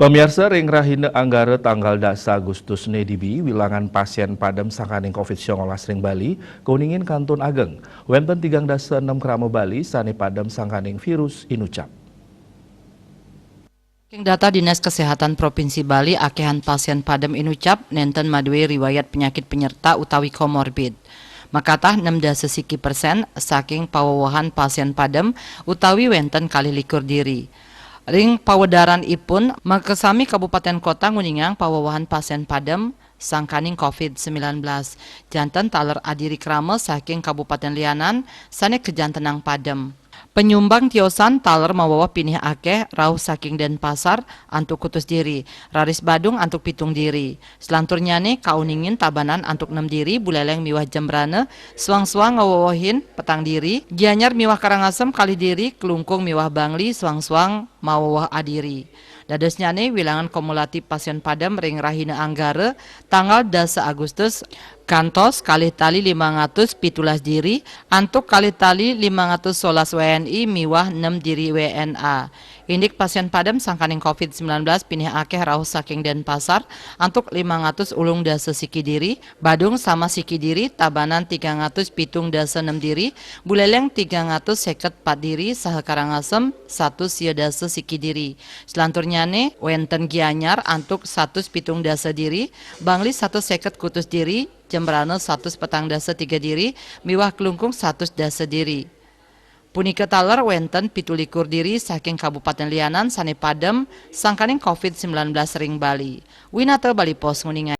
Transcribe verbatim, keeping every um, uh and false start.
Pamiarsa, ring rahina Anggara tanggal dasa Agustus né dibi, wilangan pasién padem sangkaning covid sangalas ring Bali kauningin kantun ageng. Wénten tigang dasa enem krama Bali sané padem sangkaning virus inucap. Ring data Dinas Kesehatan Provinsi Bali, akéhan pasién padem inucap nénten madué riwayat penyakit penyerta utawi komorbid. Makatah nem dasa siki persén saking pawewehan pasién padem utawi wénten kalih likur diri. Ring pawedaranipun, makasami kabupatén kota nguningang pawewehan pasién padem sangkaning covid sembilan belas. Janten taler adiri krama saking Kabupatén lianan sané kajantenang padem. Penyumbang tiosan taler maweweh pinih akéh rauh saking Dénpasar antuk kutus diri, raris Badung antuk pitung diri. Selanturnyané kauningin tabanan antuk nem diri, Buléléng miwah Jembrana suang-suang ngawewehin petang diri, Gianyar miwah Karangasem kalih diri, Klungkung miwah Bangli suang-suang maweweh adiri. Dadosnyané wilangan kumulatif pasién padem ring rahina Anggara tanggal dasa Agustus kantos kalih tali limang atus pitulas diri, antuk kalih tali limang atus solas W N I miwah nem diri W N A. Indik pasién padem sangkaning covid sembilan belas pinih akéh rauh saking Dénpasar antuk limang atus ulung dasa siki diri, Badung sama siki diri, tabanan tigang atus pitung dasa nem diri, Buléléng tigang atus séket pat diri, saha Karangasem satus sia dasa siki diri. Selanturnyané wénten Gianyar antuk satus pitung dasa diri, Bangli satus séket kutus diri, Jembrana satus petang dasa tiga diri, miwah Klungkung satus dasa diri. Punika taler wénten pitu likur diri saking kabupatén lianan sané padem sangkaning covid sembilan belas ring Bali. Winata Bali Post nguningang.